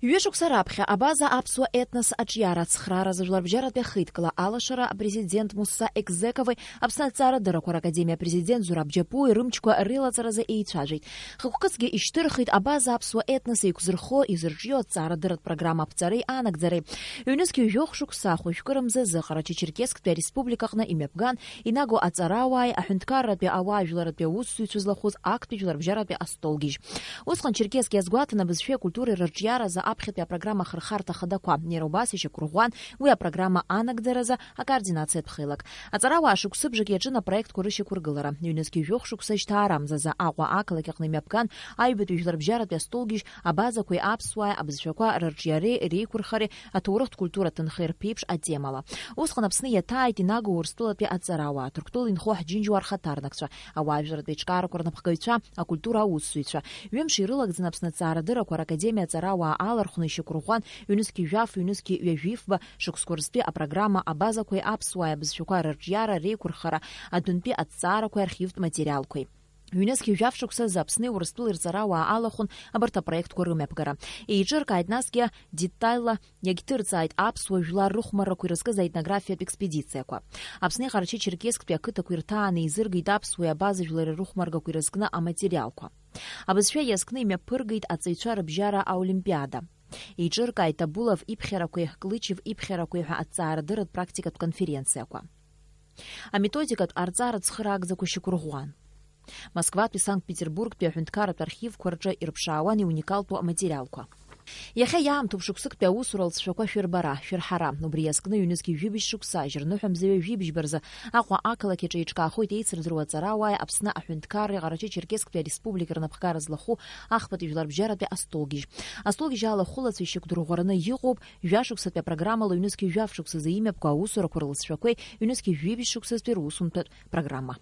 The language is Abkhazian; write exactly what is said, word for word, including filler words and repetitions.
Ҩышықәса раԥхьа абаза аԥсуа етнос аҿиара ацхрааразы жәларбжьаратәи ахеидкыла алашара апрезидент Мусса Екзекови Аԥсны аҭҵаарадыррақәа ракадемиа апрезидент Зураб Џьапуи рымчқәа реилаҵаразы еицәажәеит. Хықәкысгьы ишьҭырхит абаза аԥсуа етнос еиқәзырхо, изырҿио аҭҵаарадырратә программа аԥҵареи анагӡареи. Ҩнызқь ҩажәохә шықәса ахәажәкыра мзазы Ҟарачы-Черкескьтәи ареспублика аҟны имҩаԥган инаго аҵарауааи аҳәынҭқарратәи ауаажәларратәи аусзуҩцәа злахәыз актәи жәларбжьаратәи астолгьежь. Усҟан Черкескиа азгәаҭаны абызшәеи акультуреи рырҿиаразы аԥхьатәи апрограмма ахырхарҭа хадақәа, иара убас ишьақәырӷәӷәан уи апрограмма анагӡаразы акоординациатә хеилак. Аҵарауаа шықәсыбжак иаҿын апроектқәа рышьақәыргылара, ҩнызқь ҩажәохә шықәса жьҭаарамзазы Аҟәа ақалақь аҟны имҩаԥган аҩбатәи жәларбжьаратәи астолгьежь абазақәеи аԥсуааи абызшәақәа рырҿиареи реиқәырхареи аҭоурыхтә культура ҭынхеи рԥеиԥш атемала. Усҟан Аԥсны иаҭааит инаго Урыстәылатәи аҵарауаа, Ҭырқәтәыла инхо ҳџьынџьуаа рхаҭарнакцәа, ауаажәларратә еиҿкаарақәа рнапхгаҩцәа, акультура аусзуҩцәа. Ҩымш ирылагӡан Аԥсны аҵаарадыррақәа ракадемиа аҵарауаа алархәны ишьақәырӷәӷәан ҩнызқь жәаф, ҩнызқь ҩажәифба шықәсқәа рзтәи апрограмма абазақәеи аԥсуааи абызшәақәа рырҿиара, реиқәырхара, адәынтәи аҭҵаарақәеи архивтә материалқәеи. Ҩнызқь жәаф шықәсазы Аԥсни Урыстәылеи рҵарауаа алахәын абарҭ апроектқәа рымҩаԥгара. Еиҿыркааит насгьы детальла, иагьҭырҵааит аԥсуа жәлар рыхәмаррақәа ирызкыз аетнографиатә експедициақәа. Аԥсни Ҟарачы-Черкескьтәи ақыҭақәа ирҭааны еизыргеит аԥсуеи абаза жәлари рыхәмаргақәа ирызкны аматериалқәа. Абызшәа иазкны имҩаԥыргеит аҵаҩцәа рыбжьара аолимпиада. Еиҿыркааит Табулов иԥхьарақәеи Клычев иԥхьарақәеи ҳәа аҭҵаарадырратә практикатә конференциақәа. Аметодикатә арҵара цхыраагӡақәа шьақәырӷәӷәан. Москватәи Санкт-Петербургтәи аҳәынҭқарратә архивқәа рҿы ирԥшаауан иуникалтәу аматериалқәа. Иахьа иаамҭоуп шықәсыктәи аусура алҵшәақәа шәырбара, шәырҳара. Убри иазкны ҩнызқь жәибжь шықәса ажьырныҳәа мза ҩажәи бжьба рзы Аҟәа ақалақь аҿы еиҿкаахоит еицырдыруа аҵарауааи Аԥсны аҳәынҭқарреи Ҟарачы-Черкескьтәи ареспублика рнапхгара злахәу ахԥатәи жәларбжьаратәи астолгьежь. Астолгьежь алахәылацәа ишьақәдырӷәӷәараны иҟоуп жәашықәсатәи апрограммала ҩнызқь жәаф шықәсазы имҩаԥгоу аусурақәа рлҵшәақәеи ҩнызқь жәибжь шықәсазтәи русумҭатә программа.